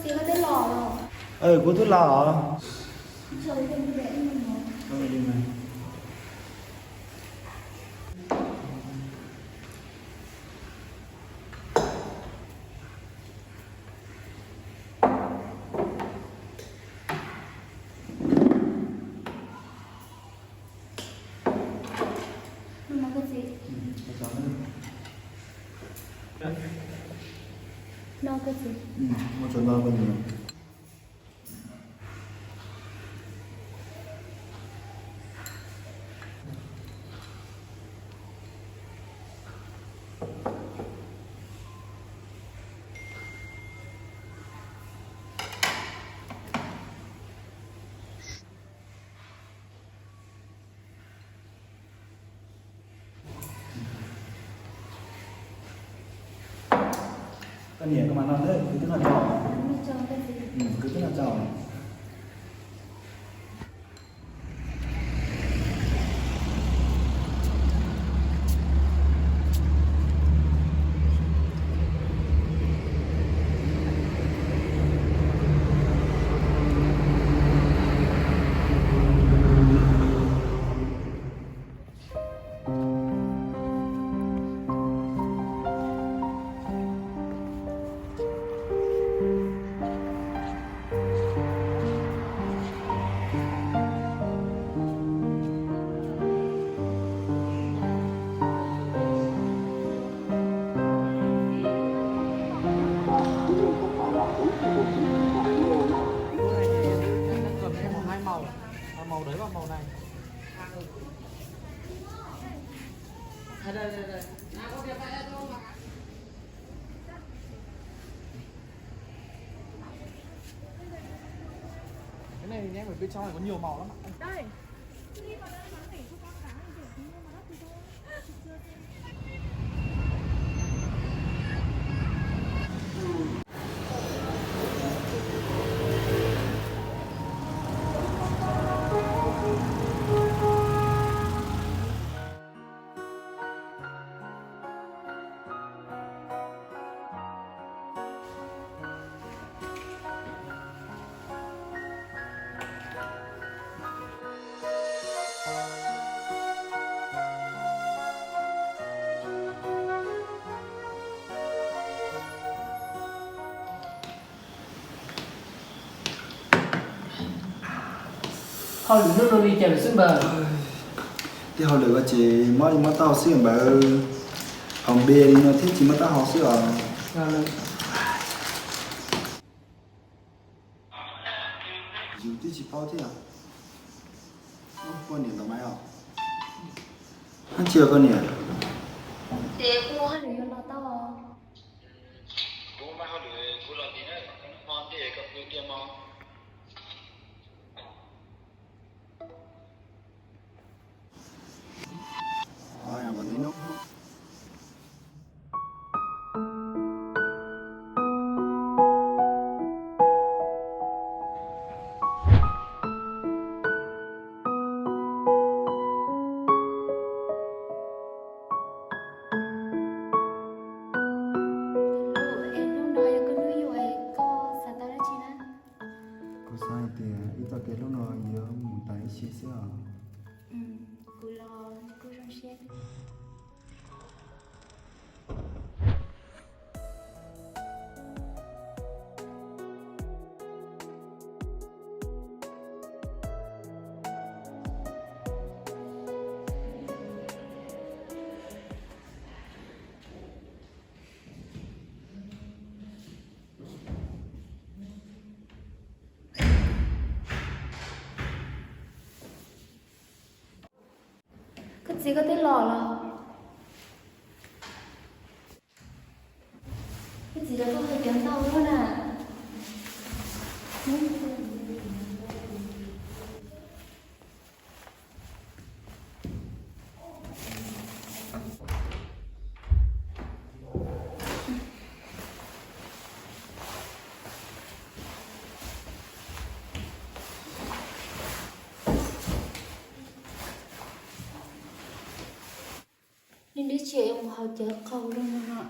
Txiv, koj twb los los? Kuv twb los os. Koj niam, koj mam noj na, kwv tij noj tso. Kwv tij noj tso. Hai màu, màu đấy và màu này. Đây, đây, đây. Cái này nhé, bởi bên trong này có nhiều màu lắm ạ. Đây. Hauj lwm hnub no li cas lawm xwb npawg? Tej hauj lwm ko ces mob li mob taub hau xwb npawg. Haus npias li no thiab tsis mob taub hau xwb os. Yus twb tsis paub thiab. Koj niam ntawm maiv os. Dab tsi koj niam? Ces kuv hauj lwm yuav los tau. Kuv mas hauj lwm kuv los ntxiv na, koj hnub hmo ntej koj pw tiag mog. Es hnub no yog koj hnub yug es koj xav tau dab tsi na? Kuv xav hais tias ib txoj kev hlub no yuav mus tas ib sim xwb os. Kuv los kuj zoo siab. Koj txiv, koj twb los los? Koj txiv, koj hais cov ntau luaj na. Neb dab tsi yuav mus haus cawv qaug luaj no?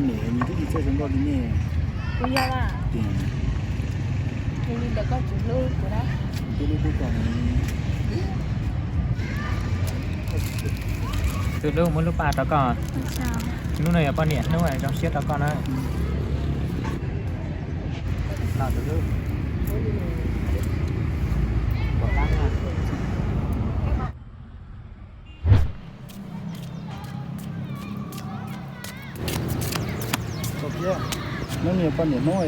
Niam, nws twb tsis txawj zoo nkauj li nej. Kuv yog a. Tias, yog li ntawd koj tsis hlub kuv na. Twb hlub hlub koj ne. Tus hlub, muab lub paj rau koj. Hnub no yog poj niam hnub, zoo siab rau koj na. Los tus hlub. Hnub no yog poj niam hnub,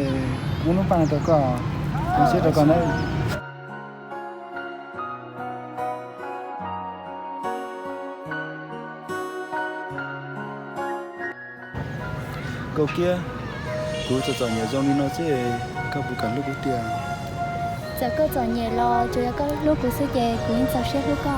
muab lub paj no rau koj, zoo siab rau koj nawb. Kaus Kiab, kuv txom txom nyem zoo li no xwb, koj puas kam hlub kuv tiag? Txawm koj txom nyem los tsuas yog koj hlub kuv xwb ces kuv yeej txaus siab hlub koj.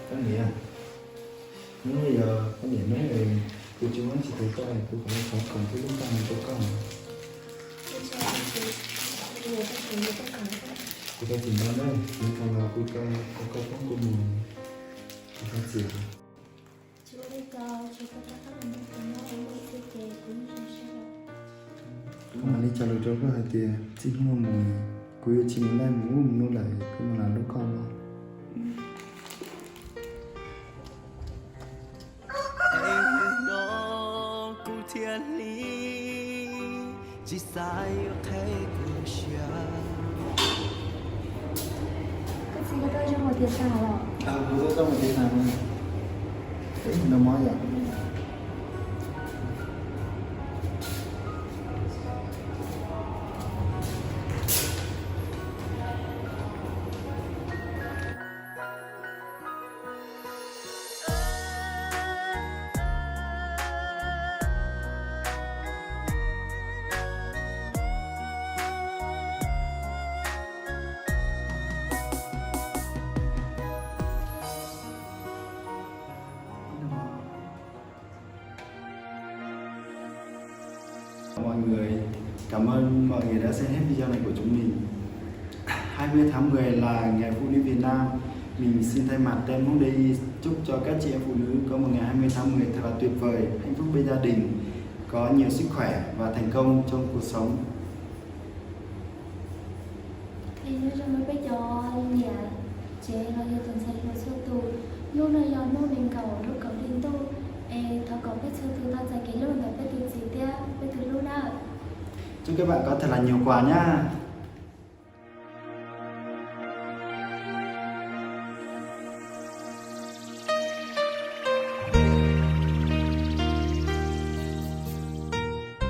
Koj niam, hnub no yog poj niam hnub, kuv tsis muab tsis tau koj, kuv kom thov kom twb lub paj no rau koj. Kuv thov txim ntau na, kuv thov los kuv thov koj pab kuv mus, kuv thov txim. Kuv mam li cog lus rau koj hais tias txij hnub no mus kuv yuav tsis mus laij mus ub mus no lawm, kuv mam li hlub koj los. Kuv thiaj li tsis xav yuav qheb kuv lub siab. Koj txiv, koj tuaj zov mus tiav tas los? Kuv tuaj zov mus tiav tas. Noj mov yom. Mọi người, cảm ơn mọi người đã xem hết video này của chúng mình. Hai mươi tháng mười là ngày Phụ nữ Việt Nam. Mình xin thay mặt Tem Hmông Daily chúc cho các chị em phụ nữ có một ngày hai mươi tháng mười thật là tuyệt vời, hạnh phúc bên gia đình, có nhiều sức khỏe và thành công trong cuộc sống. Nyob zoo peb cov niam tsev los yog tus ntxhais hluas txhua tus, hnub no yog hnub nees nkaum lub kaum hli ntuj, es thov kom peb txhua tus tau txais kev hlub ntawm peb tus txiv thiab peb tus hlub nawb. Chúc các bạn có thật là nhiều quà nhá.